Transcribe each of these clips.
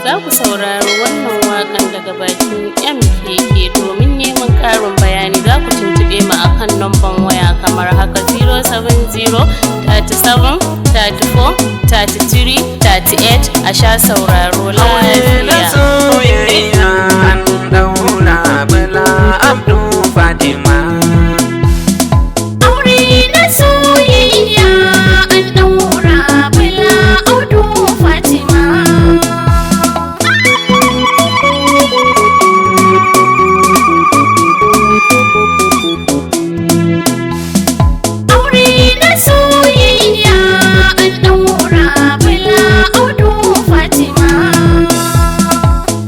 Za ku saurari wannan waƙan daga bakin MKK. Domin neman ƙarin bayani, za ku tuntuɓe mu a kan namban waya kamar haka: 070 37 34 33 38. A sha sauraro Aure na lafiya. soyayya an daura, Bala Abdu Fatima. Aure na soyayya an ɗaura, Bala Audu Fatima. Aure na soyayya an ɗaura, Bala Audu Fatima.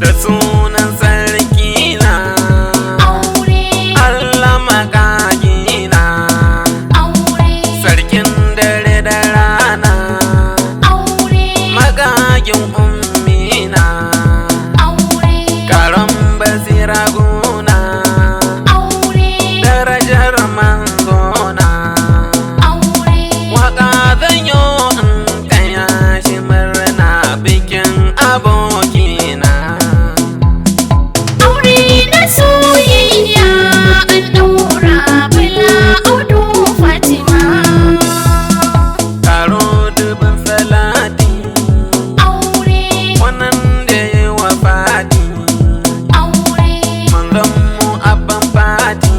Da sunan sarki na Aure, Allah makagina, aure, sarkin dare da rana, aure, magagin ummina, aure, karon basira guna, aure, darajar manzona. Aure. Waka zan yi in kaya shi murna bikin abokina. Aure na soyayya an ɗaura, Bala Audu Fatima. Karo dubin salati, Aure, wannan da ya yi wa fati, aure, manzon mu abban fati,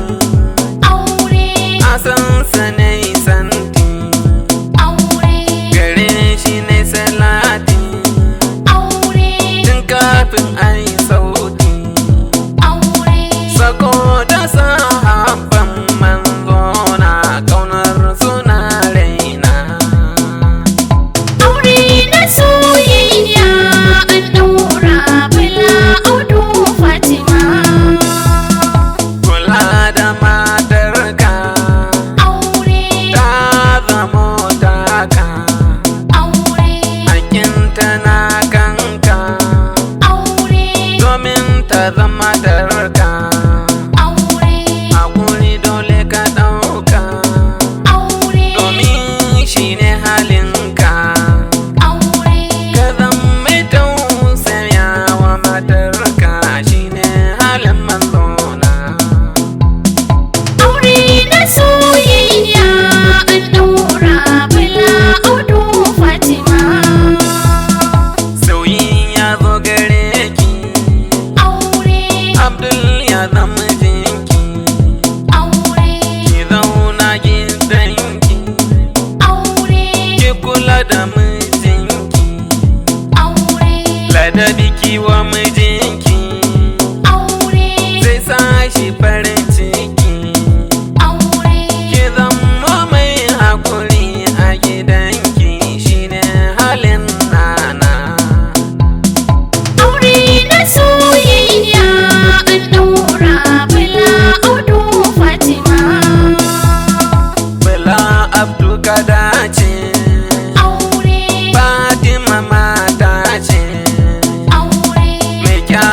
aure, a san sa ne santi, aure, gare shi ne salati, aure, tun kafin a yi sauti. Aure, Sako da sahabban manzona, kaunar suna raina. Aure na soyayya an ɗaura, Bala Audu Fatima. Kula da matarka, Aure, ta zamo taka, aure, hakinta na kanka, aure, domin ta zama tarka. Aure, Hakuri dole ka ɗauka, aure, domin shi ne halinka. Aure, Ka zama mai tausaya wa matarka, shi ne halin manzona. Aure na soyayya an ɗaura, Bala Audu Fatima. Sauyi ya zo gare ki, Aure, Abdul ya zama jinki, aure, ki zauna gidanki, aure, ki kula da mijinki, aure, ladabi ki wa mijinki, aure, zai sa shi farin ciki. Aure, Ki zama mai hakuri a gidanki, shine halin nana. Aure na soyayya an ɗaura, Bala Audu Fatima. Bala Abdu ka dace, Aure, Fatima mata ce, aure, mai kyawun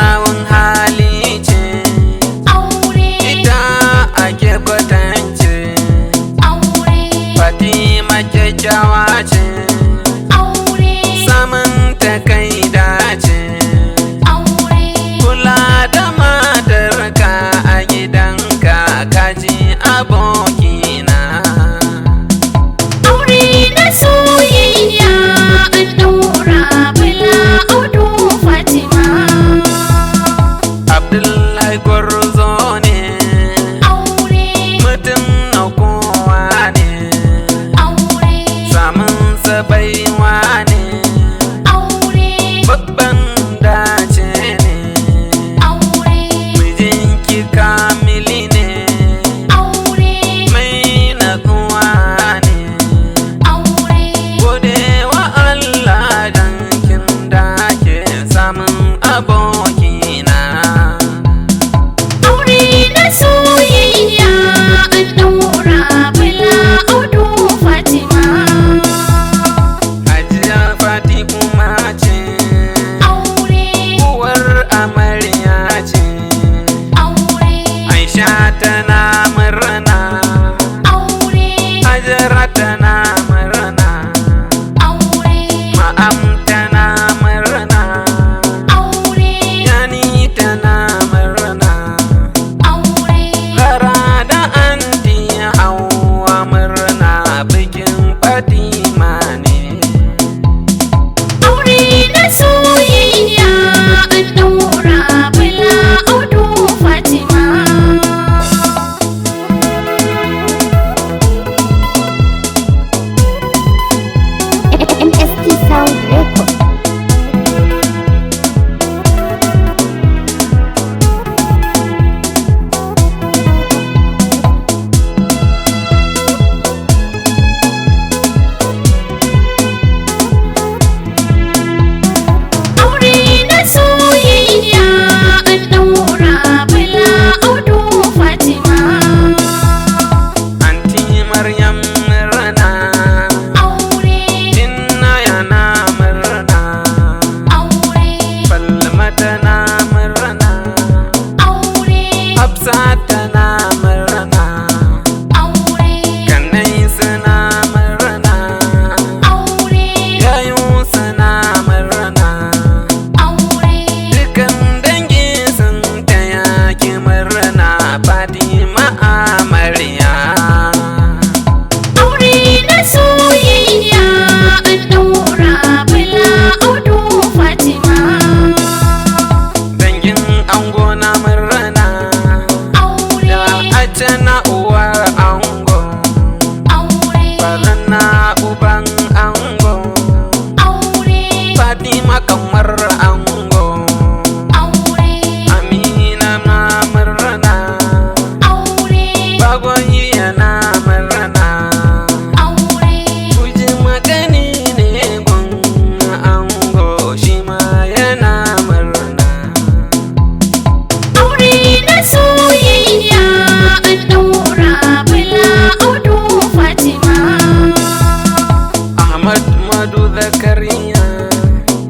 Muhammadu Zakariya.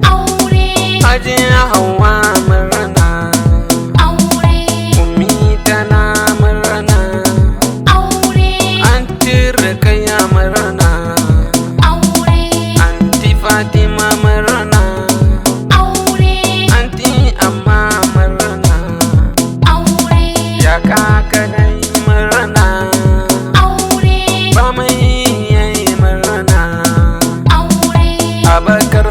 Aure. Hajiya Hauwa murna. Aure. Ummi tana murna. Aure. Anti Rukayya murna. Aure. Anti Fatima murna. Aure. Anti Amma murna. Aure. Ya kaka dai murna. Aure. Ba mai yayi murna. Aure. Abakar.